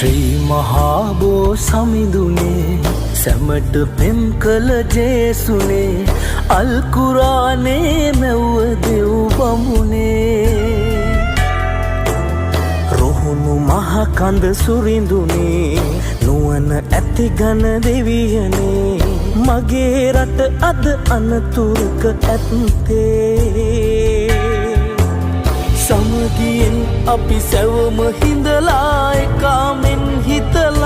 ශ්‍රී මහා බෝ සමිඳුනේ, සැමට පෙම් කළ ජේසුනේ, අල් කුරානේ මැව්ව දෙව් බමුණේ. රුහුණු මහ කඳ සුරිඳුනේ, නුවණ ඇති ඝන දෙවියනේ, මගේ රට අද අනතුරක ඇත්තේ. සමගියෙන් අපි සැවම හිඳලා, එකාමෙන් හිතලා.